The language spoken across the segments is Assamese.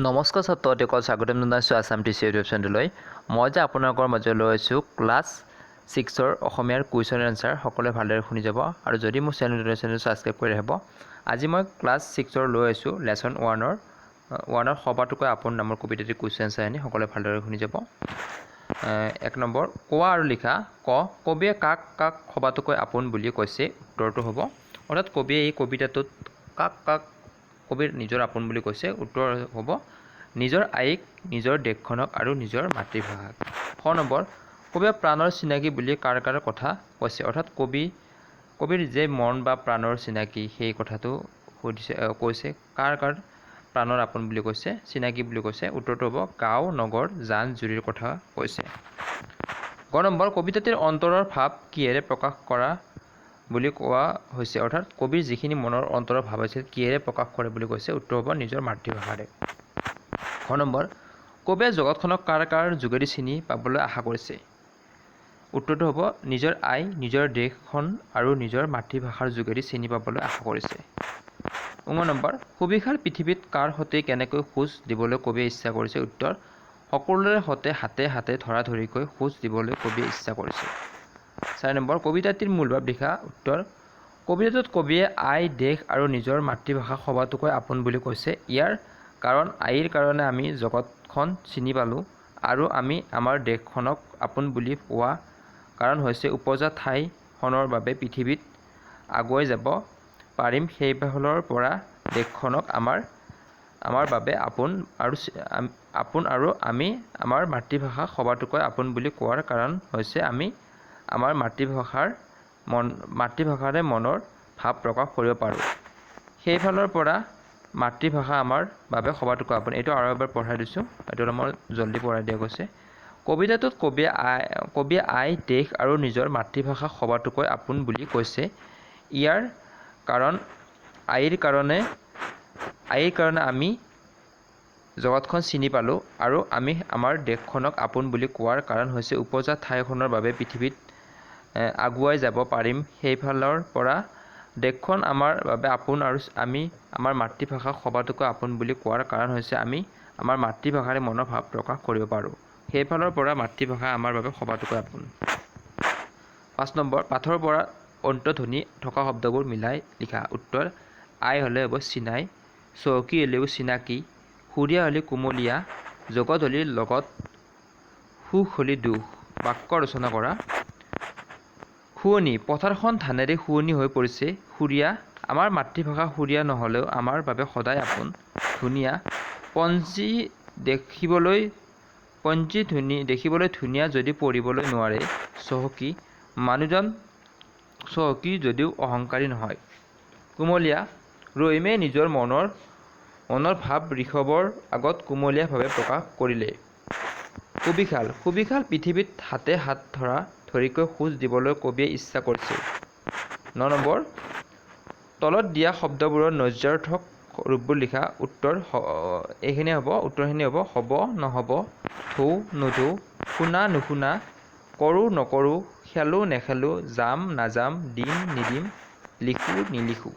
নমস্কাৰ ছাত্ৰ ছাত্ৰীসকল, স্বাগতম জনাইছোঁ আছাম টি চি ইউটিউব চেনেললৈ। মই যে আপোনালোকৰ মাজলৈ লৈ আহিছোঁ ক্লাছ ছিক্সৰ অসমীয়াৰ কুৱেশ্যন এনচাৰ। সকলোৱে ভালদৰে শুনি যাব আৰু যদি মোৰ চেনেলটো ছাবস্ক্ৰাইব কৰি ৰাখিব। আজি মই ক্লাছ ছিক্সৰ লৈ আহিছোঁ লেচন ওৱানৰ সবাতোকৈ আপোন নামৰ কবিতাটিৰ কুৱেশ্যন এনচাৰ আনি সকলোৱে ভালদৰে শুনি যাব। 1 নম্বৰ, কোৱা আৰু লিখা। ক, কবিয়ে কাক কাক সবাতোকৈ আপোন বুলি কৈছে? উত্তৰটো হ'ব, অৰ্থাৎ কবিয়ে এই কবিতাটোত কাক কাক কবিৰ নিজৰ আপোন বুলি কৈছে? উত্তৰ হ'ব নিজৰ আইক, নিজৰ দেশখনক আৰু নিজৰ মাতৃভাষাক। খ নম্বৰ, কবিয়ে প্ৰাণৰ চিনাকি বুলি কাৰ কাৰ কথা কৈছে? অৰ্থাৎ কবিৰ যে মন বা প্ৰাণৰ চিনাকি, সেই কথাটো সুধিছে, কৈছে কাৰ কাৰ প্ৰাণৰ আপোন বুলি কৈছে, চিনাকি বুলি কৈছে। উত্তৰটো হ'ব গাঁও, নগৰ, জান জুৰিৰ কথা কৈছে। গ নম্বৰ, কবিতাটিৰ অন্তৰৰ ভাৱ কিহেৰে প্ৰকাশ কৰা বুলি কোৱা হৈছে? অৰ্থাৎ কবিৰ যিখিনি মনৰ অন্তৰৰ ভাৱ আছিল কিহেৰে প্ৰকাশ কৰে বুলি কৈছে? উত্তৰ হ'ব নিজৰ মাতৃভাষাৰে। ঘ নম্বৰ, কবিয়ে জগতখনক কাৰ কাৰ যোগেদি চিনি পাবলৈ আশা কৰিছে? উত্তৰটো হ'ব নিজৰ আই, নিজৰ দেশখন আৰু নিজৰ মাতৃভাষাৰ যোগেদি চিনি পাবলৈ আশা কৰিছে। ঙ নম্বৰ, সুবিশাল পৃথিৱীত কাৰ সৈতে কেনেকৈ খোজ দিবলৈ কবিয়ে ইচ্ছা কৰিছে? উত্তৰ, সকলোৰে সৈতে হাতে হাতে ধৰা ধৰিকৈ খোজ দিবলৈ কবিয়ে ইচ্ছা কৰিছে। 4 নম্বৰ, কবিতাটিৰ মূলভাৱ লিখা। উত্তৰ, কবিতাটোত কবিয়ে আই, দেশ আৰু নিজৰ মাতৃভাষা সবাতোকৈ আপোন বুলি কৈছে। ইয়াৰ কাৰণ আইৰ কাৰণে আমি জগতখন চিনি পালোঁ আৰু আমি আমাৰ দেশখনক আপোন বুলি কোৱা কাৰণ হৈছে উপজা ঠাইখনৰ বাবে পৃথিৱীত আগুৱাই যাব পাৰিম, সেইফালৰ পৰা দেশখনক আমাৰ বাবে আপোন আৰু আমি আমাৰ মাতৃভাষা সবাতোকৈ আপোন বুলি কোৱাৰ কাৰণ হৈছে আমি আমাৰ মাতৃভাষাৰে মনৰ ভাৱ প্ৰকাশ কৰিব পাৰোঁ, সেইফালৰ পৰা মাতৃভাষা আমাৰ বাবে সবাতোকৈ আপোন। এইটো আৰু এবাৰ পঢ়াই দিছোঁ, এইটো অলপ জল্দি পঢ়াই দিয়া গৈছে। কবিতাটোত কবিয়ে আই, দেশ আৰু নিজৰ মাতৃভাষা সবাতোকৈ আপোন বুলি কৈছে। ইয়াৰ কাৰণ আইৰ কাৰণে আমি জগতখন চিনি পালোঁ আৰু আমি আমাৰ দেশখনক আপোন বুলি কোৱাৰ কাৰণ হৈছে উপজা ঠাইখনৰ বাবে পৃথিৱীত আগুৱাই যাব পাৰিম, সেইফালৰ পৰা দেশখন আমাৰ বাবে আপোন আৰু আমি আমাৰ মাতৃভাষাক সবাতোকৈ আপোন বুলি কোৱাৰ কাৰণ হৈছে আমি আমাৰ মাতৃভাষাৰে মনৰ ভাৱ প্ৰকাশ কৰিব পাৰোঁ, সেইফালৰ পৰা মাতৃভাষা আমাৰ বাবে সবাতোকৈ আপোন। 5 নম্বৰ, পাঠৰ পৰা অন্তধ্বনি থকা শব্দবোৰ মিলাই লিখা। উত্তৰ, আই হ'লে হ'ব চিনাই, চহকী হ'লেও চিনাকি, সুৰীয়া হ'লে কুমলীয়া, জগত হ'লে লগত, সুখ হ'লে দুখ। বাক্য ৰচনা কৰা। শুৱনি, পথাৰখন ধানেৰে শুৱনি হৈ পৰিছে। সুৰীয়া, আমাৰ মাতৃভাষা সুৰীয়া নহ'লেও আমাৰ বাবে সদায় আপোন। ধুনীয়া, পঞ্জী দেখিবলৈ ধুনীয়া যদি পঢ়িবলৈ নোৱাৰে। চহকী, মানুহজন চহকী যদিও অহংকাৰী নহয়। কুমলীয়া, ৰহিমে নিজৰ মনৰ ভাৱ ঋষভৰ আগত কুমলীয়াভাৱে প্ৰকাশ কৰিলে। সুবিশাল, সুবিশাল পৃথিৱীত হাতে হাত ধৰা ধৰিকৈ খোজ দিবলৈ কবিয়ে ইচ্ছা কৰিছে। 9 নম্বৰ, তলত দিয়া শব্দবোৰৰ নস্যাৰ্থক ৰূপবোৰ লিখা। উত্তৰ এইখিনি হ'ব, উত্তৰখিনি হ'ব হ'ব, নহ'ব, ধৌ, নধৌ, শুনা, নুশুনা, কৰোঁ, নকৰোঁ, খেলোঁ, নেখেলোঁ, যাম, নাযাম, দিম, নিদিম, লিখোঁ, নিলিখোঁ।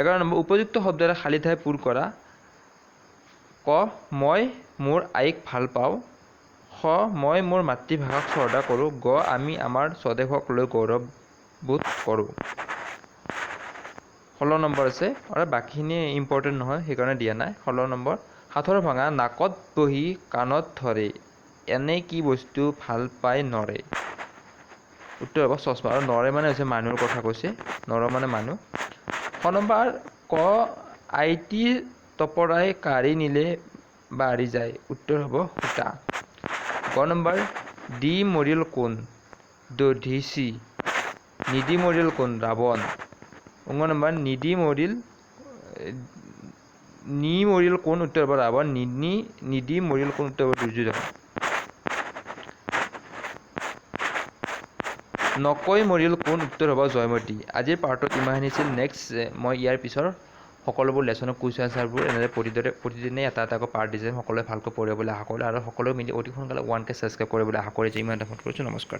11 নম্বৰ, উপযুক্ত শব্দৰে খালী ঠাই পূৰ কৰা। ক, মই মোৰ আইক ভাল পাওঁ। খ, মই মোৰ মাতৃভাষাক শ্ৰদ্ধা কৰোঁ। গ, আমি আমাৰ স্বদেশক লৈ গৌৰৱবোধ কৰোঁ। 16 নম্বৰ আছে আৰু বাকীখিনি ইম্পৰ্টেণ্ট নহয়, সেইকাৰণে দিয়া নাই। 16 নম্বৰ, সাঁথৰ ভঙা, নাকত বহি কাণত ধৰে, এনে কি বস্তু ভাল পাই নৰে? উত্তৰ হ'ব চশমা। আৰু নৰে মানে হৈছে মানুহৰ কথা কৈছে, নৰ মানে মানুহ। খ নম্বৰ, ক, IT টপৰাই কাঢ়ি নিলে বাঢ়ি যায়। উত্তৰ হ'ব সূতা। গ নম্বৰ, দি মৰিল কোন? দধিচি। নিদি মৰিল কোন? ৰাৱণ। ঙ নম্বৰ, নিদি মৰিল, নি মৰিল কোন? উত্তৰ হ'ব ৰাৱণ। নিদি মৰিল কোন? উত্তৰ হ'ব দুৰ্যোধন। নকৈ মৰিল কোন? উত্তৰ হ'ব জয়মতী। আজিৰ পাৰ্টত ইমানখিনি আছিল। নেক্সট মই ইয়াৰ পিছৰ সকলোবোৰ লেচনৰ কুৱেশ্যন এনচাৰবোৰ এনেদৰে প্ৰতিদিনে এটা এটাকৈ পাৰ্ট দি যাম। সকলোৱে ভালকৈ পঢ়িব বুলি আশা কৰিলোঁ আৰু সকলোৱে মিলি অতি সোনকালে 1K subscribe কৰিবলৈ আশা কৰিছোঁ। ইমানতে ফোন কৰিছোঁ। নমস্কাৰ।